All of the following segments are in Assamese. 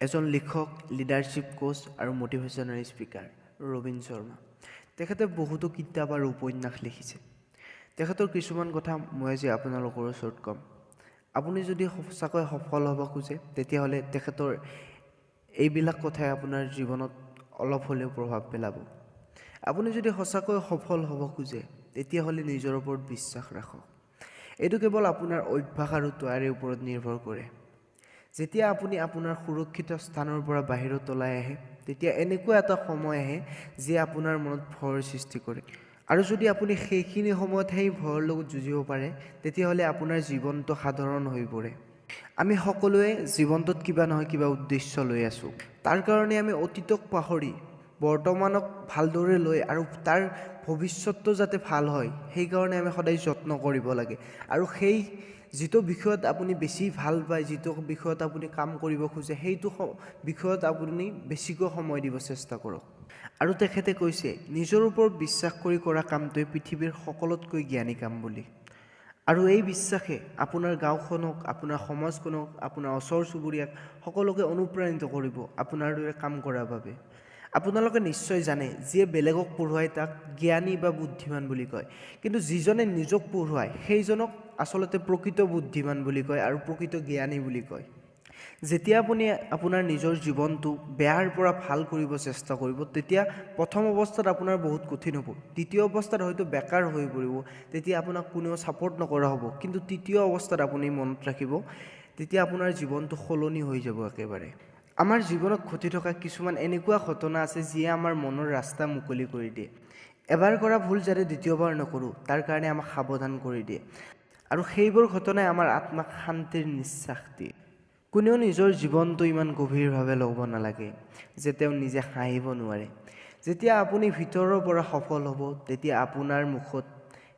এজন লিখক, লিডাৰশ্বিপ কোচ আৰু মটিভেশ্যনেল স্পীকাৰ ৰবীন শৰ্মা। তেখেতে বহুতো কিতাপ আৰু উপন্যাস লিখিছে। তেখেতৰ কিছুমান কথা মই আজি আপোনালোকৰ ওচৰত ক'ম। আপুনি যদি সঁচাকৈ সফল হ'ব খোজে, তেতিয়াহ'লে তেখেতৰ এইবিলাক কথাই আপোনাৰ জীৱনত অলপ হ'লেও প্ৰভাৱ পেলাব। আপুনি যদি সঁচাকৈ সফল হ'ব খোজে, তেতিয়াহ'লে নিজৰ ওপৰত বিশ্বাস ৰাখক। এইটো কেৱল আপোনাৰ অভ্যাস আৰু তৈয়াৰীৰ ওপৰত নিৰ্ভৰ কৰে। যেতিয়া আপুনি আপোনাৰ সুৰক্ষিত স্থানৰ পৰা বাহিৰত ওলাই আহে, তেতিয়া এনেকুৱা এটা সময় আহে যিয়ে আপোনাৰ মনত ভয়ৰ সৃষ্টি কৰে, আৰু যদি আপুনি সেইখিনি সময়ত সেই ভয়ৰ লগত যুঁজিব পাৰে, তেতিয়াহ'লে আপোনাৰ জীৱনটো সাধাৰণ হৈ পৰে। আমি সকলোৱে জীৱনটোত কিবা নহয় কিবা উদ্দেশ্য লৈ আছোঁ। তাৰ কাৰণে আমি অতীতক পাহৰি বৰ্তমানক ভালদৰে লৈ আৰু তাৰ ভৱিষ্যতটো যাতে ভাল হয়, সেইকাৰণে আমি সদায় যত্ন কৰিব লাগে। আৰু সেই যিটো বিষয়ত আপুনি বেছি ভাল পায়, যিটো বিষয়ত আপুনি কাম কৰিব খোজে, সেইটো বিষয়ত আপুনি বেছিকৈ সময় দিব চেষ্টা কৰক। আৰু তেখেতে কৈছে, নিজৰ ওপৰত বিশ্বাস কৰি কৰা কামটোৱে পৃথিৱীৰ সকলোতকৈ জ্ঞানী কাম বুলি। আৰু এই বিশ্বাসে আপোনাৰ গাঁওখনক, আপোনাৰ সমাজখনক, আপোনাৰ ওচৰ চুবুৰীয়াক সকলোকে অনুপ্ৰাণিত কৰিব আপোনাৰ দৰে কাম কৰাৰ বাবে। আপোনালোকে নিশ্চয় জানে, যিয়ে বেলেগক পঢ়ুৱায় তাক জ্ঞানী বা বুদ্ধিমান বুলি কয়, কিন্তু যিজনে নিজক পঢ়ুৱায় সেইজনক আচলতে প্ৰকৃত বুদ্ধিমান বুলি কয় আৰু প্ৰকৃত জ্ঞানী বুলি কয়। যেতিয়া আপুনি আপোনাৰ নিজৰ জীৱনটো বেয়াৰ পৰা ভাল কৰিব চেষ্টা কৰিব, তেতিয়া প্ৰথম অৱস্থাত আপোনাৰ বহুত কঠিন হ'ব। দ্বিতীয় অৱস্থাত হয়তো বেকাৰ হৈ পৰিব, তেতিয়া আপোনাক কোনেও ছাপৰ্ট নকৰা হ'ব। কিন্তু তৃতীয় অৱস্থাত আপুনি মনত ৰাখিব, তেতিয়া আপোনাৰ জীৱনটো সলনি হৈ যাব একেবাৰে। আমাৰ জীৱনত ঘটি থকা কিছুমান এনেকুৱা ঘটনা আছে যিয়ে আমাৰ মনৰ ৰাস্তা মুকলি কৰি দিয়ে। এবাৰ কৰা ভুল যাতে দ্বিতীয়বাৰ নকৰোঁ, তাৰ কাৰণে আমাক সাৱধান কৰি দিয়ে, আৰু সেইবোৰ ঘটনাই আমাৰ আত্মাক শান্তিৰ নিশ্বাস দিয়ে। কোনেও নিজৰ জীৱনটো ইমান গভীৰভাৱে ল'ব নালাগে যে তেওঁ নিজে হাঁহিব নোৱাৰে। যেতিয়া আপুনি ভিতৰৰ পৰা সফল হ'ব, তেতিয়া আপোনাৰ মুখত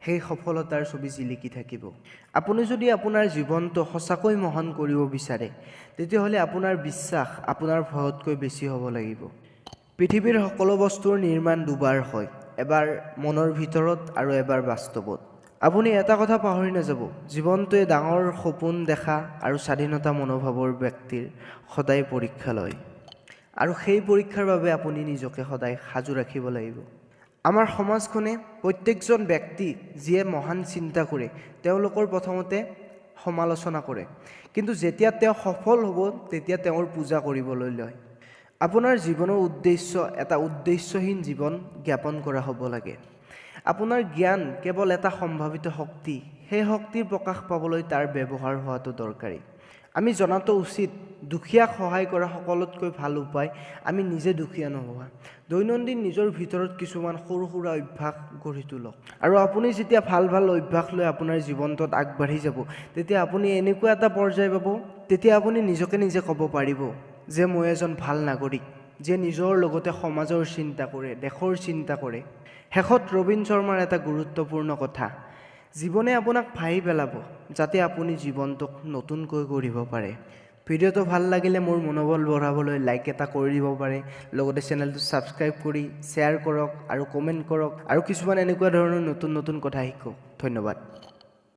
সেই সফলতাৰ ছবি জিলিকি থাকিব। আপুনি যদি আপোনাৰ জীৱনটো সঁচাকৈ মহান কৰিব বিচাৰে, তেতিয়াহ'লে আপোনাৰ বিশ্বাস আপোনাৰ ভয়তকৈ বেছি হ'ব লাগিব। পৃথিৱীৰ সকলো বস্তুৰ নিৰ্মাণ দুবাৰ হয়, এবাৰ মনৰ ভিতৰত আৰু এবাৰ বাস্তৱত। আপুনি এটা কথা পাহৰি নাযাব, জীৱনটোৱে ডাঙৰ সপোন দেখা আৰু স্বাধীনতা মনোভাৱৰ ব্যক্তিৰ সদায় পৰীক্ষা লয়, আৰু সেই পৰীক্ষাৰ বাবে আপুনি নিজকে সদায় সাজু ৰাখিব লাগিব। আমাৰ সমাজখনে প্ৰত্যেকজন ব্যক্তি যিয়ে মহান চিন্তা কৰে, তেওঁলোকৰ প্ৰথমতে সমালোচনা কৰে, কিন্তু যেতিয়া তেওঁ সফল হ'ব, তেতিয়া তেওঁৰ পূজা কৰিবলৈ লয়। আপোনাৰ জীৱনৰ উদ্দেশ্য এটা উদ্দেশ্যহীন জীৱন জ্ঞাপন কৰা হ'ব লাগে। আপোনাৰ জ্ঞান কেৱল এটা সম্ভাৱিত শক্তি, সেই শক্তিৰ প্ৰকাশ পাবলৈ তাৰ ব্যৱহাৰ হোৱাটো দৰকাৰী। আমি জনাটো উচিত, দুখীয়াক সহায় কৰা সকলোতকৈ ভাল উপায় আমি নিজে দুখীয়া নোহোৱা। দৈনন্দিন নিজৰ ভিতৰত কিছুমান সৰু সুৰা অভ্যাস গঢ়ি তোলক, আৰু আপুনি যেতিয়া ভাল ভাল অভ্যাস লৈ আপোনাৰ জীৱনটোত আগবাঢ়ি যাব, তেতিয়া আপুনি এনেকুৱা এটা পৰ্যায় পাব, তেতিয়া আপুনি নিজকে নিজে ক'ব পাৰিব যে মই এজন ভাল নাগৰিক, যিয়ে নিজৰ লগতে সমাজৰ চিন্তা কৰে, দেশৰ চিন্তা কৰে। শেষত ৰবীন শৰ্মাৰ এটা গুৰুত্বপূৰ্ণ কথা, জীৱনে আপোনাক ভাহি পেলাব যাতে আপুনি জীৱনটোক নতুনকৈ গঢ়িব পাৰে। ভিডিঅ'টো ভাল লাগিলে মোৰ মনোবল বঢ়াবলৈ লাইক এটা কৰি দিব পাৰে, লগতে চেনেলটো ছাবস্ক্ৰাইব কৰি শ্বেয়াৰ কৰক আৰু কমেণ্ট কৰক, আৰু কিছুমান এনেকুৱা ধৰণৰ নতুন নতুন কথা শিকক। ধন্যবাদ।